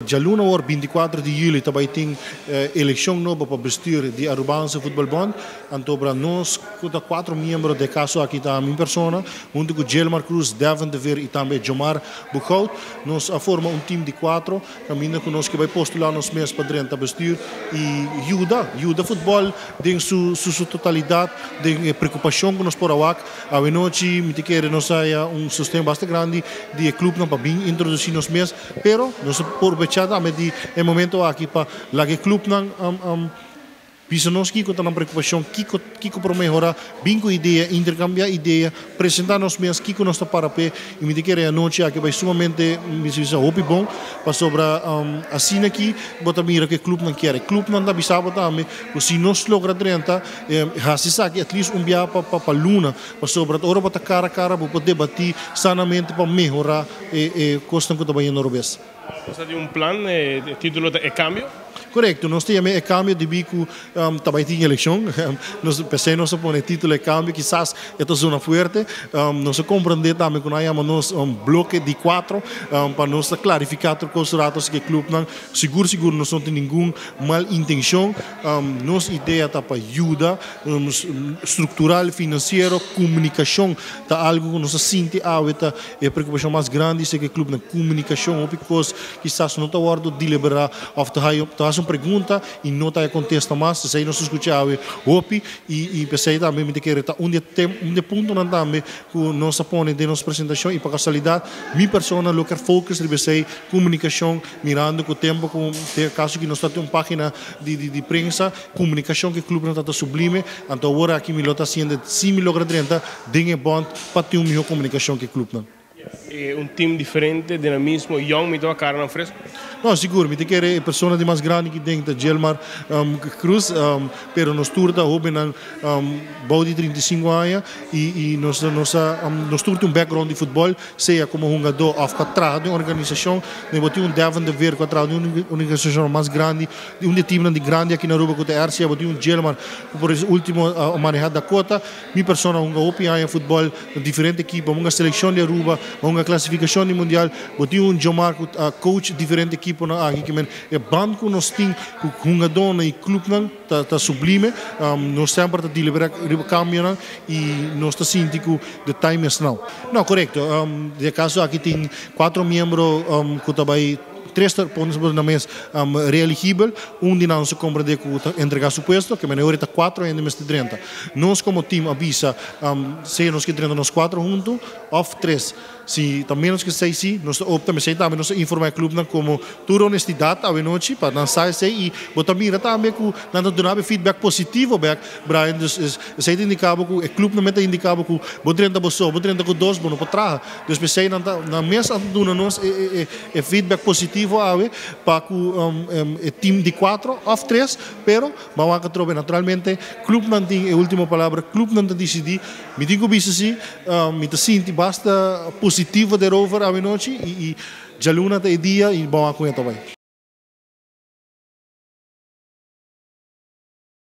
Djaluna awor 24 di yüli ta bai tin elekshon nobo pa bestuur di Arubaanse Voetbalbond. Anto bra nos ku ta kuatro miembro den kaso aki ta mi persona huntu ku Gilmar Cruz, Devin de Veer i tambe Jomar Boekhout. Nos a forma un team di kuatro kaminda ku nos ke bai postulá nos mes pa drenta bestuur i yuda yuda futbòl den su su totalidat den e preokupashon ku nos por a wak. Awenochi mi ta kere nos haya un sosten basta grandi di e clubnan pa bin introduci nos mes, pero nos a porbecha tambe di e momento aki pa laga e clubnan bisa nos kico ta nan preocupacion, kico kico por mehora, bin cu idea, intercambia idea, presenta nos mes kico nos ta para p'e y mi ta kere e anochi aki bay sumamente mi ta bisa hopi bon pasobra asina aki bo ta mira cu e clubnan kier. E clubnan ta bisa bo tambe cu si nos logra drenta haci esaki at least un bia pa luna pasobra ora bo ta cara a cara bo por debati sanamente pa mehora e cosnan cu ta bayendo robes. Nos ta tin un plan, e titulo ta E Cambio. Corecto, nos ta yama E Cambio debí cu ta bay tin eleccion. Nos p'esey nos a pone e titulo E Cambio, kisas e ta zona fuerte. Nos a comprende tambe cu nan a yama nos un bloke di cuatro pa nos ta clarifica tur cos rato así cu e clubnan. Sigur sigur nos no tin ningun mal intencion. Nos idea ta pa yuda structural, financiero, comunicacion ta algo cu nos a sinti awe ta e preocupacion mas grandi esey cu e clubnan. Comunicacion, hopi cos kisas no ta wordo delibera of ta haya ta haci un pregunta y no ta haya contesta mas. Esey nos a scucha awe hopi y p'esey tambe mi ta kere ta un di e un di e puntonan tambe cu nos a pone den nos presentacion y pa casualidad mi persona lo kier focus riba esey, comunicacion, mirando cu tempo cu den e caso aki nos ta tin un pagina di prensa, comunicacion cu e clubnan ta ta sublime, anto awor aki mi lo ta haciendo si mi logra drenta den e bond pa tin un miho comunicacion cu e clubnan. E un team diferente, dinamismo, yong, mi ta wak caranan fresco. No, sigur, mi ta kere e persona di mas grandi ki den ta Gilmar Cruz, pero nos tur ta hobennan bou di 35 aña y nos nos a nos tur tin un background di futbol, sea como hungadó of cu a traha den un organisacion. Den bo tin un Devon de Veer cu a traha den un organisacion mas grandi, un di e teamnan di grandi aki na Aruba cu ta RCA, bo tin un Gilmar cu por ultimo a maneha Dakota. Mi persona a hunga hopi aña futbol na diferente ekipo, a hunga seleccion di Aruba, a hunga clasificacion di mundial. Bo tin un Jomar cu a coach diferente ekiponan aki, ke men e band cu nos tin cu hungadónan y clubnan ta sublime. Nos semper ta delibera riba cambionan y nos ta sinti cu the time is now. No, corecto. Den e caso aki tin cuatro miembro cu ta bay. Tres ta pone su na mes reeligibel, un di nan su comprende cu ta entrega su puesto, ke manera ora ta cuatro hende mester drenta. Nos como team a bisa sea nos ke drenta nos cuatro hunto of tres. Si ta menos ke seis si, nos ta opta mesey tambe nos ta informa e clubnan como tur honestidad awenochi pa nan sa esey y bo ta mira tambe cu nan ta duna bo e feedback positivo bek Brian, dus esey ta indica bo cu e clubnan mes ta indica bo cu bo drenta bo so, bo drenta cu dos bo no por traha. Dus p'esey nan ta nan mes a duna nos e E feedback positivo awe pa cu e team di cuatro of tres, pero ban wak atrobe. Naturalmente clubnan tin e ultimo palabra, clubnan ta dicidi. Mi tin cu bisa si, mi ta sinti basta positivo derover awe nochi y djaluna ta e dia y ban wak con e ta bay.